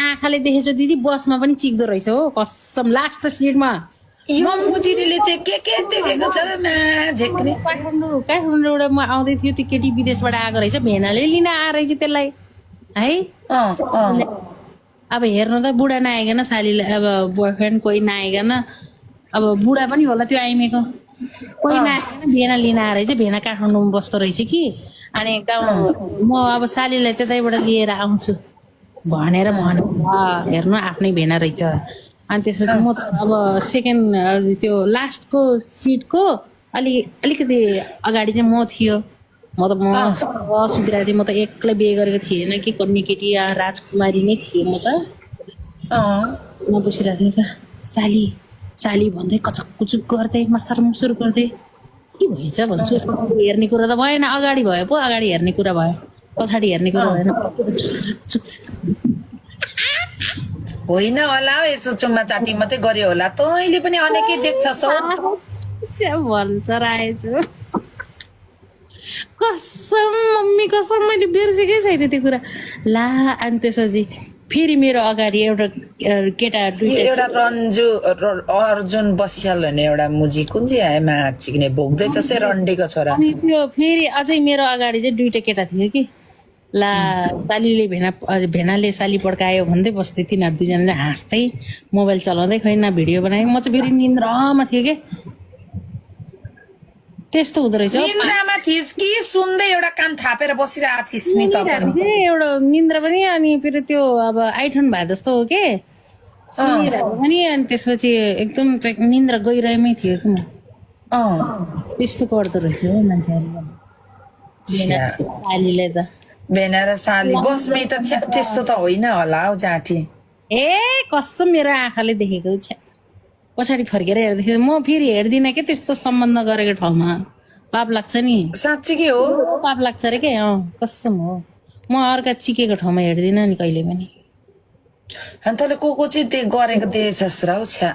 आँखाले देखेछ दिदी बसमा पनि चिक्दो रहेछ हो कसम लास्ट सिटमा यो मुजिरीले चाहिँ के देखेको छ मा झेक्ने काठमाडौँबाट म आउँदै थियो त्यो केटी विदेशबाट आएको रहेछ भेनाले लिन आएर रहेछ त्यसलाई है अब हेर्नु त बुढा नआइकन सालीलाई अब बोयफ्रेन्ड कोही नआइकन अब बुढा पनि होला त्यो आइमेको कोही नआइकन भेना लिन आएर रहेछ भेना काठमाडौँमा बस्दो रहेछ कि अनि गाउँ म अब सालीलाई त्यतैबाट लिएर आउँछु भनेर भन्नु हेर्नु आफ्नै भेना रहेछ अनि त्यसपछि म त अब सेकेन्ड त्यो लास्टको सिटको अलिकति अगाडि चाहिँ म थियो म त सुतिरहेको थिएँ म त एक्लै बिहे गरेको थिएन कि कन्या केटी राजकुमारी नै थिएँ म त म बसिरहेको थिएँ त साली साली भन्दै कचक कुचुक गर्दै मसर मुसुर गर्दै के भएछ भन्छु हेर्ने कुरा त भएन अगाडि भयो पो अगाडि हेर्ने कुरा भयो पछाडि हेर्ने कुरा भएन होइन होला यसो चुम्मा चाटी मात्रै गर्यो होला तैँले पनि अनेकै देख्छस् भन्छ राएछु कसम मम्मी कसम मैले बिर्सेकै छैन त्यो कुरा ला अनि त्यसपछि फेरि मेरो अगाडि एउटा केटा एउटा रन्जु अर्जुन बस्याल भन्ने एउटा मुजी कुन चाहिँ आएमा चिक्ने भोग्दैछ से रन्डेको छोरा त्यो फेरि अझै मेरो अगाडि चाहिँ दुईटा केटा थियो कि ला सालीले भेनाले साली पड्कायो भन्दै बस्दै तिनीहरू दुईजनाले हाँस्दै मोबाइल चलाउँदै खै न भिडियो बनाएँ म चाहिँ फेरि निन्द्रामा थिएँ कि त्यस्तो हुँदो रहेछ निन्द्रामा थिइस् कि सुन्दै एउटा कान थापेर बसिरहेको थिइस् नि तपाईँ एउटा निन्द्रा पनि अनि फेरि त्यो अब आइठन भए जस्तो हो के पनि अनि त्यसपछि एकदम निन्द्रा गइरहेमै थियो कि म त्यस्तो गर्दो रहेछ हो मान्छेहरूले त भेना र साली बसमै त त्यस्तो त होइन होला हौ जाटी ए कसम मेरो आँखाले देखेको छ पछाडि फर्केर हेर्दाखेरि म फेरि हेर्दिनँ के त्यस्तो सम्बन्ध गरेको ठाउँमा पाप लाग्छ नि साँच्ची के हो पाप लाग्छ अरे के कसम हो म अर्का चिकेको ठाउँमा हेर्दिनँ नि कहिले पनि अनि तैँले को चाहिँ गरेको देखेछस् र हौ छ्या